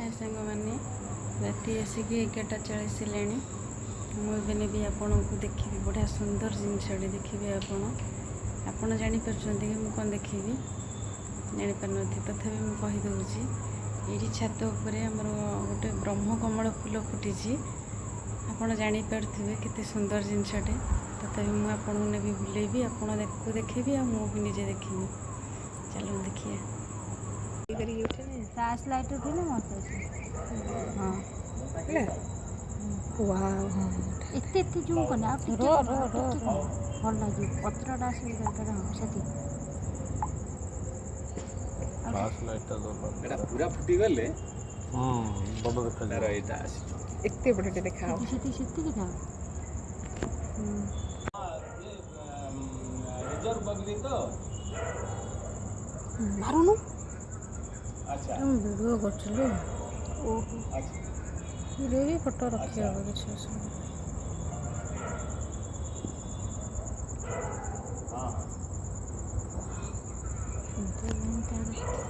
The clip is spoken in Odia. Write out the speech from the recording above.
ହାଏ ସାଙ୍ଗମାନେ, ରାତି ଆସିକି 11:40 ହେଲାଣି। ମୁଁ ଏବେ ନେବି ଆପଣଙ୍କୁ ଦେଖିବି, ବଢ଼ିଆ ସୁନ୍ଦର ଜିନିଷଟେ ଦେଖିବେ ଆପଣ। ଆପଣ ଜାଣିପାରୁଛନ୍ତି କି ମୁଁ କ'ଣ ଦେଖିବି? ଜାଣିପାରୁନଥିବେ, ତଥାପି ମୁଁ କହିଦେଉଛି। ଏଇଠି ଛାତ ଉପରେ ଆମର ଗୋଟେ ବ୍ରହ୍ମକମଳ ଫୁଲ ଫୁଟିଛି। ଆପଣ ଜାଣିପାରୁଥିବେ କେତେ ସୁନ୍ଦର ଜିନିଷଟେ। ତଥାପି ମୁଁ ଆପଣଙ୍କୁ ନେବି, ବୁଲେଇବି, ଆପଣ ଦେଖେଇବି ଆଉ ମୁଁ ବି ନିଜେ ଦେଖିବି। ଚାଲନ୍ତୁ ଦେଖିବା। ଫ୍ଲାସ୍ ଲାଇଟ୍ ଉଠେଇଲେ ମସ୍ତ ଅଛି। ହଁ। ହେଲା, ୱାଓ, ହଁ। ଏତେ ଏତେ ଜୁମ୍ କରନି, ଆଉ ଟିକେ କର, ଆଉ ଟିକେ କର, ଭଲ ଲାଗିବ। ପତ୍ରଟା ଆସିବ ଦରକାର। ହଁ, ସେତିକି। ଫ୍ଲାସ୍ ଲାଇଟ୍ଟା ଦରକାର। ଏଟା ପୁରା ଫୁଟିଗଲେ ବଡ଼ ଦେଖାଯିବ। ତାର ଏଇଟା ଆସିବ। ଏତେ ବଡ଼ଟେ ଦେଖା ହବ। ସେତିକି, ସେତିକି, ସେତିକି ଥାଉ। ରିଜର୍ଭ ବଗିରି ତ। ମାରୁନୁ। ଆଚ୍ଛା। ମୁଁ ଭିଡ଼ିଓ କରୁଥିଲି। ଓହୋ। ଆଚ୍ଛା। ଭିଡ଼ିଓ ବି ଫଟୋ ରଖିହେବ, କିଛି ଅସୁବିଧା ନାହିଁ। ହଁ। ସୁନ୍ଦର।